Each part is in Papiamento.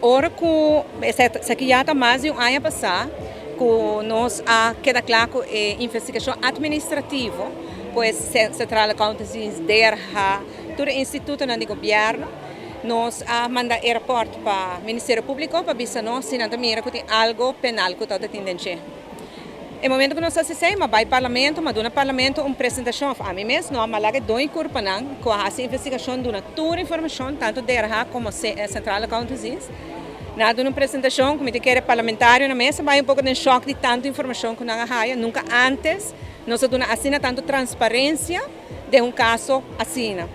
Ora ku esaki ya ta mas di un aña pasá ku nos a keda kla ku e investigashon atministrativo, pues Centrale Accountantsdienst, DRH, tur e institutonan di gobièrnu, nos a manda e rapòrt pa Ministerio Públiko pa bisa nos si nan ta mira ku tin algu penal ku ta tin den dje. E momento ku nos hasi esei, m'a bai Parlamento, m'a duna Parlamento un presentashon, òf ami mes no, m'a laga e doño kurpanan ku a hasi investigashon duna tur informashon, tantu DRH komo Centrale Accountantsdienst. Nan a duna un presentashon ku mi ta kere parlamentarionan mes a bai un poko den shòk di tantu informashon ku nan a haya. Nunka ántes nos a duna asina tantu transparensia den un kaso asina.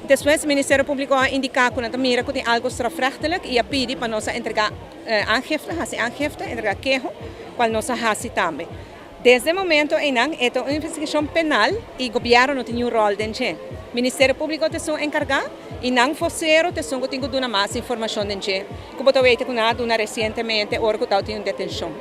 Despues Ministerio Públiko a indiká ku nan ta mira ku tin algu strafrechtelijk i a pidi pa nos a entregá aangifte, hasi aangifte, entregá keho, kual nos a hasi tambe. Desde e momento einan e ta un investigashon penal i gobièrnu no tin niun ròl den dje. Ministerio Públiko ta esun enkargá i nan vosero ta esun ku tin ku duna mas informashon den dje, ku bo ta weten ku nan a duna resientemente ora ku tabatin un detenshon.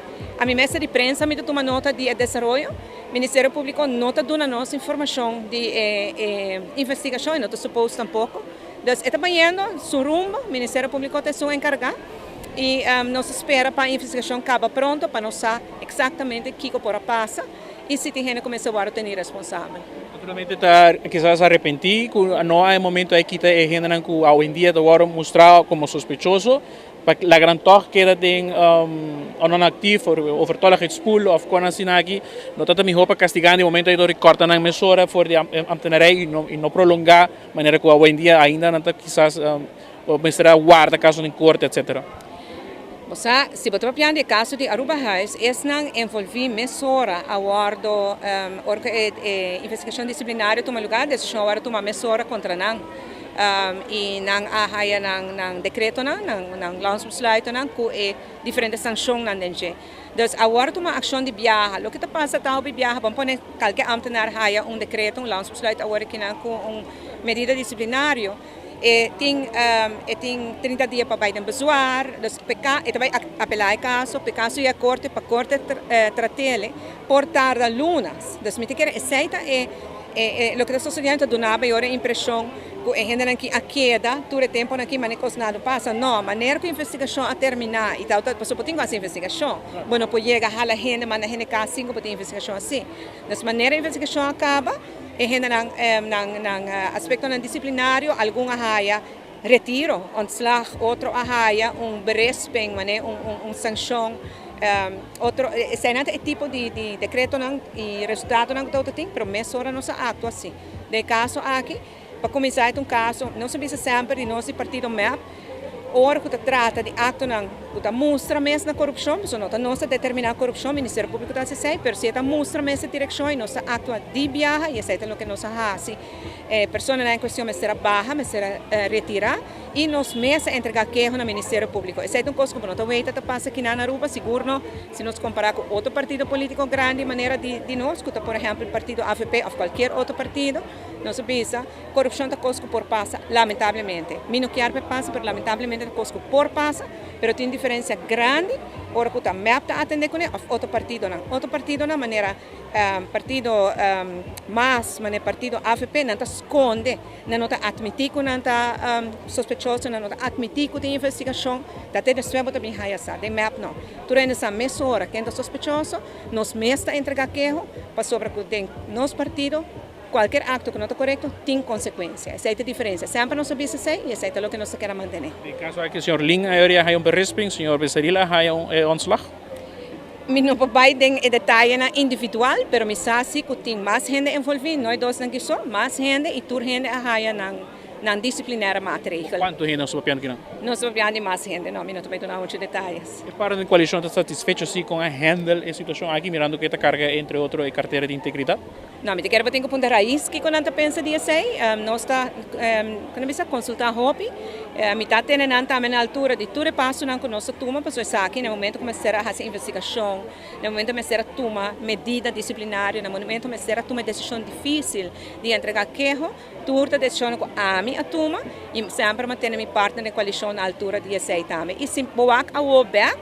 Ami mes ta di prensa mi ta tuma nota di e desaroyo. Ministerio Públiko no ta duna nos informashon di e investigashon i no ta supos tampoko. Dus e ta bayendo su rumbo, Ministerio Públiko ta esun enkargá i nos ta spera pa e investigashon kaba pronto pa nos sa eksaktamente kiko por a pasa i si tin hende ku mester wòrdu teni responsabel. Naturalmente ta kisas arepentí ku no a e momento ei kita e hendenan ku awendia ta wòrdu mustrá komo sospechoso pa laga nan tòg keda den non-actief of overtolligheidspool of kon asina aki no ta ta mihó pa kastigá den momento ei dor di kòrta nan mesora for di ambtenarij i no prolongá manera ku awendia ainda nan ta kisas mester a warda kaso den korte etcetera. Bo sa, si bo ta papiando di e kaso di Arubahuis, esnan envolví mesora a wòrdu, ora ku e investigashon disiplinario tuma lugá, desishon a wòrdu tuma mesora kontra nan. I nan a haya nan dekretonan, nan landsbesluitennan ku e diferente sanshonnan den dje. Dus a wòrdu tuma akshon di biaha. Loke ta pasa ta hopi biaha, bo pone kalke ámtenar haya un dekreto, un landsbesluit awor akinan ku un medida disiplinario, e tin 30 dia pa bai den bezwaar, dus p'e e ta bai apelá e kaso, p'e kaso yega korte, pa korte trat'é por tarda lunas. Dus mi ta kere esei ta e loke ta sosediendo ta duna bo e impreshon ku e hendenan aki a keda tur e temponan aki manera kos nada pasa. No, manera ku investigashon a terminá i tal, pasobra bo tin ku hasi investigashon. Bo no por yega hala hende, manda hende kas sin ku bo tin investigashon asina. Dus manera investigashon a kaba, e hendenan nan aspektonan disiplinario, algun a haya retiro, ontslag, otro a haya un berisping, manera un sanshon, otro, esei e tipo di dekretonan i resultatonan ku tin, pero mesora nos a aktua asina. Den kaso aki, pa kuminsá un kaso, nos a bisa semper di nos partido MEP, ora ku ta trata di aktonan ku ta mustra mes na korupshon, so no ta nos ta determiná korupshon, Ministerio Públiko ta hasi, pero si ta mustra mes direkshon i nos ta aktua di biaha i esei ta loke nos a hasi. Persona en kuestion mester a baha, mester a retirá i nos mes a entregá keho na Ministerio Públiko. Esei ta un kos ku no ta weta ta pasa aki na Aruba, sigur no, si nos kompará ku otro partido polítiko grandi manera di nos, ku ta por ehèmpel partido AVP òf kualke otro partido, nos bisa, korupshon ta kos ku por pasa, lamentablemente. Mi no ke pasa, pero lamentablemente ta kos ku por pasa, pero tin diferensia grandi, ora ku ta MEP ta atendé kuné, òf otro partidonan. Otro partidonan manera partido MAS, manera partido AVP, nan ta skonde, nan no ta atmití ku nan ta sospechoso, nan no ta atmití ku tin investigashon, ta te despues bo ta bin haya sa, den MEP no. Tur hende sa mesora ken ta sospechoso, nos mes ta entregá keho, pasobra ku den nos partido, kualke akto ku no ta korekto tin konsekuensia. Esei ta e diferensia. Semper nos a bisa esei i esei ta loke nos ke mantené. Den kaso aki, señor Lin a haya un berisping, señor Besaril a haya un ontslag? Mi no por bai den e detayenan individual, pero mi sa si ku tin mas hende envolví, no e dosnan aki so, mas hende i tur hende a haya nan disciplinaire maatregel. Kuantu hende nos ta papiando akinan? Nos ta papiando di mas hende, no, mi no ta bai duna muchu detaye. E partido di koalishon ta satisfecho si ku a handle e situashon aki, mirando ku e ta karga entre otro e kartera di integridat? No, mi ta kere bo tin ku puntra Raiz kiko nan ta pensa di esei. Nos ta kon bisa konsultá hopi. Mi ta tene nan tambe na altura di tur e pasonan ku nos a tuma pasobra esaki na momento ku mester a hasi investigashon, na momento mester a tuma medida disiplinario, na momento mester a tuma e desishon difísil di entregá keho, tur ta desishonnan ku ami a tuma i semper mi a tene mi partner den koalishon na altura di esei tambe. I si bo wak awor bèk,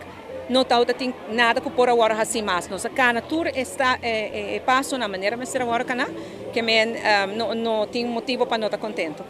no ta tin nada ku por awor hasi mas. Nos a kana tur esta e pasonan manera mester awor kana, ke men no tin motibu pa no ta kontentu.